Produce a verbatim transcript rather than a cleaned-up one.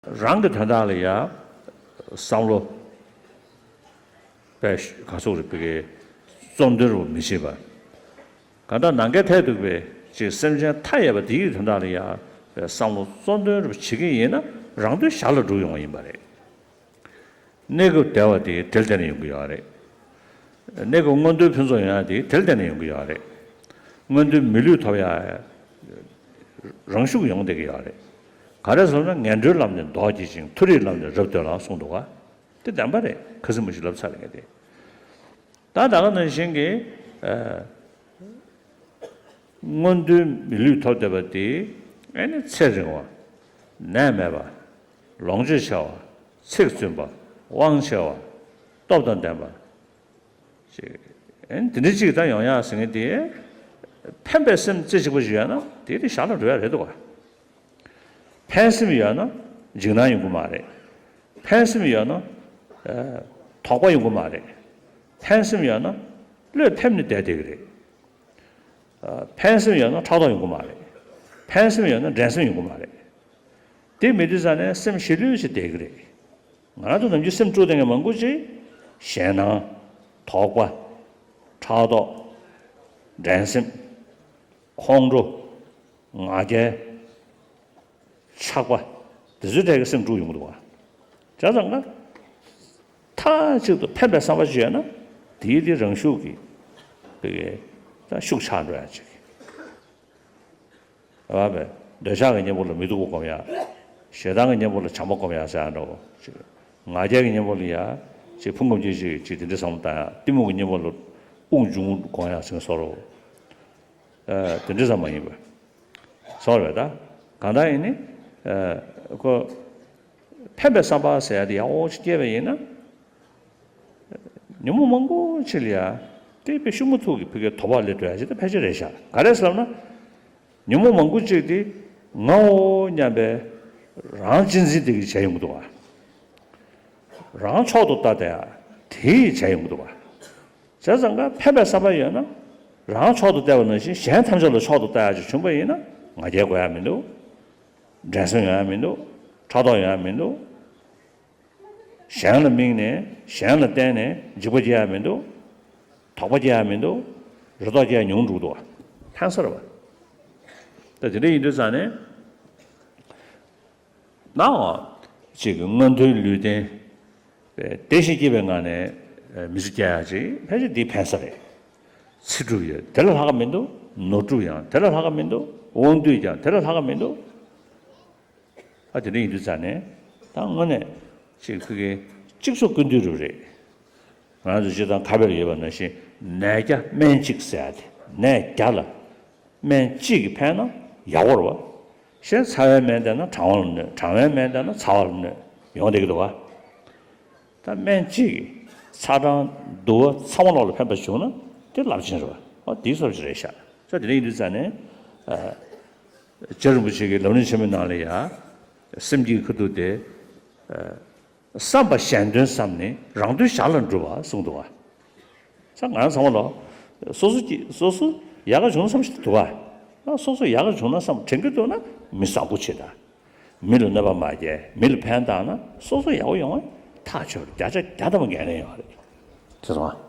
རང་གི་དོན་དག་ལ་ཡ་བསམ་བློ་པའི་ག་ཚོད་རེ་བི་གའི་གཙོ་འདོན་རུ་མི་བྱེད་པ། ག་ད་ནང་གའི་ཐད་དུ་པའི་ཅིག་སེམས་ཅན་མཐའ་ཡས་པ་དེའི་དོན་དག་ལ་ཡ་བསམ་བློ་གཙོ་འདོན་རུ་བྱེད་ཀྱི་ཡིན་ན་རང་དོན་ཞར་ལ་འགྲུབ་ཡོང་བ་ཡིན་པ་རེད། གནས་སྐབས་བདེ་བ་དེ་དེ་ལ་བརྟེན་ནས་ཡོང་གི་ཡོད་རེད། གནས་སྐབས་མངོན་མཐོའི་ཕུན་ཚོགས་ཡོང་ཡ་དེ་དེ་ལ་བརྟེན་ནས་ཡོང་གི་ཡོད་རེད། མངོན་མཐོའི་མི་ལུས་ཐོབ་ཡ་རང་ཤུགས་ཡོང་བསྡད་ཀྱི་ཡོད་རེད། ག་རེ་ཟེར་ན་ངན་འགྲོའི་ལམ་ནས་ལྡོག་བགྱིད་ཅིང་མཐོ་རིས་ལམ་ནས་རབ་སྟོན་ལ་གསུངས་འདུག་ག་དེ་བདེན་པ་རེད། ཁ་སིམ་མ་ཞིག་ལབ་ཚར་ལ་ངས་དེ། ད་ད་ག་ནང་བཞིན་གྱི། ཨ། མངོན་མཐོའི་མི་ལུས་ཐོབ་བསྡད་པ་དེ་ཨེ་ནི་ཚེ་རིང་བ། ནད་མེད་པ། ལོངས་སྤྱོད་ཆེ་བ། ཚིག་བཙུན་པ། དབང་ཆེ་བ། སྟོབས་དང་ལྡན་པ། ཅིག་ཨེ་ནི་དེ་འདྲ་ཅིག་ད་ཡོང་ཡག་ཟེར་མཁན་དེ། ཕན་པའི་སེམས་རྩེ་གཅིག་པ་ཞིག་ཡོད་ན་དེ་དེ་ཞར་ལ་འགྲོ་ཡ་རེད་འདུག་ག་ཕན་སེམས་ཡོད་ན་འཇིགས་སྣང་ཡོང་གི་མ་རེད། ཕན་སེམས་ཡོད་ན། ཨ། དོགས་པ་ཡོང་གི་མ་རེད། ཕན་སེམས་ཡོད་ན་བློས་ཕེབས་ནས་བསྡད་བསྡད་ཀྱི་རེད། ཨ། ཕན་སེམས་ཡོད་ན་ཕྲག་དོག་ཡོང་གི་མ་རེད། ཕན་སེམས་ཡོད་ན་འགྲན་སེམས་ཡོང་གི་མ་རེད། དེ་མེད་དུས་ཙང་ནས་སེམས་ཞི་ལྷོད་ཅིག་བསྡད་ཀྱི་རེད། ང་རང་ཚོ་ནམ་རྒྱུན་སེམས་དཀྲུགས་བསྡད་མཁན་མང་པོ་ཅིག་ཞེད་སྣང་། དོགས་པ། ཕྲག་དོག་འགྲན་སེམས། ཁོང་ཁྲོ། ང་རྒྱལ། ཆགས་པ། དེ་ཚོའི་གྲས་ཀྱི་སེམས་དཀྲུགས་ཡོང་གི་འདུག་བ། བྱས་ཙང་ང་། མཐའ་གཅིག་ཏུ་ཕན་པའི་བསམ་པ་ཅིག་ཡོད་ན། དེའི་དེ་རང་ཤུགས་ཀྱིས། དེ་གའི་ད་ཤུགས་ཆག་འགྲོ་ཡ་ཅིག་བ་བས། འདོད་ཆགས་ཀྱི་གཉེན་པོ་ལ་མི་སྡུག་པ་སྒོམ་ཡ། ཞེ་སྡང་གི་གཉེན་པོ་ལ་བྱམས་པ་སྒོམ་ཡ་ཟེར་ཡ་འདྲ་བོ་ཅིག་ང་རྒྱལ་གྱི་གཉེན་པོ་ལ་ཡ། ཅིག་ཕུང་ཁམས་སྐྱེ་མཆེད་ཀྱི་ཅིག་དེ་འདྲའི་བསམ་བློ་བཏང་ཡ། གཏི་མུག་གི་གཉེན་པོ་ལ་དབུགས་འབྱུང་སྒོམ་ཡ་ཟེར་བཟོ་འདྲ་བོ། ཨ། དེ་འདྲ་ཙམ་མ་ཡིན་པ། སོང་རེད་ད། གང་ལྟར་ཡིན་ནི། ཨ། ཁོ། ཕན་པའི་བསམ་པ་ཟེར་ཡ་དེ་ཡག་པོ་ཞིག་སྐྱེས་པ་ཡིན་ན། ཉོན་མོངས་མང་པོ་ཅིག་ལ་ཡ། དེ་དཔེ་ཤུགས་མ་ཐུག་གི་ཕ་གིའི་དོགས་པ་སླེབས་འགྲོ་ཡ་ཅིག་ད་ཕལ་ཆེར་རེད་ཤག་ག་རེ་ཟེར་ལབ་ན། ཉོན་མོངས་མང་པོ་ཅིག་དེ་ངའོ་སྙམ་པའི་རང་གཅེས་འཛིན་དེ་གིས་བྱས་ཡོང་གི་འདུག་བ། རང་མཆོག་ཏུ་ལྟ་དེ་ཡ་དེ་ཡིས་བྱས་ཡོང་གི་འདུག་བ། བྱས་ཙང་ཀ་ཕན་པའི་བསམ་པ་ཡོད་ན། རང་མཆོག་ཏུ་བལྟས་པ་ནང་བཞིན་གཞན་ཐམས་ཅད་ལ་མཆོག་ཏུ་ལྟ་ཡག་ཅིག་བྱུང་པ་ཡིན་ན་ང་རྒྱལ་དགོས་ཡག་མི་འདུག་འགྲན་སེམས་ཡོང་ཡག་མི་འདུག་ཕྲག་དོག་ཡོང་ཡག་མི་འདུག་གཞན་ལ་དམིགས་ནས་གཞན་ལ་བརྟེན་ནས་འཇིགས་པ་སྐྱེ་ཡག་མི་འདུག་དོགས་པ་སྐྱེ་ཡག་མི་འདུག་རེ་དོགས་སྐྱེ་ཡག་ཉུང་འགྲོ་གི་འདུག་བ། ཕན་ས་རེད་བ། ད་དེ་འདྲ་ཡིན་དུས་ཙང་ནས། ནའང་། གཅིག་གི་མངོན་མཐོའི་ལུས་རྟེན། བདེ་ཞིང་སྐྱིད་པའི་ངང་ནས་མི་ཚེ་སྐྱེལ་ཡག་ཅིག་ཕལ་ཆེར་འདི་ཕན་ས་རེད། ཚེ་སྒྲུབ་ཡོད་དེ་ལས་ལྷག་ག་མི་འདུག་ནོར་སྒྲུབ་ཡང་དེ་ལས་ལྷག་ག་མི་འདུག་དབང་སྡུད་ཀྱང་དེ་ལས་ལྷག་ག་མི་འདུག་ཨ། དེ་འདྲ་ཡིན་དུས་ཙང་ནས་ད་དངོས་གནས་གཅིག་ཕ་གིའི་གཅིག་ཆོག་ཀུན་འདུས་རུ་རེད། ང་ཚོ་སྤྱིར་བཏང་ཁ་དཔེར་ཡོད་པ་ནང་བཞིན་ནད་བརྒྱ་སྨན་གཅིག་ཟེར་ཡ་དེ་ནད་བརྒྱ་ལ། སྨན་གཅིག་གིས་ཕན་ན་ཡག་པོ་རེད་བ། གཞན་ཚ་བའི་སྨན་བསྟེན་ན་གྲང་བ་ལ་གནོད། གྲང་བའི་སྨན་བསྟེན་ན་ཚ་བ་ལ་གནོད་ཡོང་བསྡད་ཀྱི་འདུག་བ། ད་སྨན་གཅིག་གིས་ཚ་གྲང་སྡུག་བ་ཚང་མ་ལོག་ལ་ཕན་པ་བྱུང་ན་དེ་རླབས་ཆེན་རེད་བ། འོ་དེའི་བཟོ་འདྲ་ཅིག་རེད་ཤག་ས་དེ་འདྲ་ཡིན་དུས་ཙང་ནས། ཨ། རྗེ་རིན་པོ་ཆེ་གི་ལམ་རིམ་ཆེན་མོའི་ནང་ལ་ཡ། སེམས་ཀྱི་ཁ་ཐུག་དེ། ཨ། བསམ་པ་གཞན་དོན་བསམ་ནས་རང་དོན་ཞར་ལ་འགྲུབ་པ་གསུངས་འདུག་བ། ས་ང་རང་ཚང་མ་ལོ། སོ་སོ་སྐྱིད་སོ་སོ་ཡག་ག་བྱུང་ན་བསམ་ཞིག་འདུག་བ། ང་སོ་སོ་ཡག་ག་བྱུང་ན་བསམ་དྲན་གྱི་འདུག་ན་མི་བཟང་པོ་བྱེད་ད། མི་ལ་གནོད་པ་མ་བསྐྱལ་མི་ལ་ཕན་བཏགས་ན་སོ་སོ་ཡག་པོ་ཡོང་བ་ཐག་ཆོད་བརྒྱ་ཆ་བརྒྱ་ཐམ་པ་འགན་ལེན་ཡོད་རེད། ཅེས་གསུངས་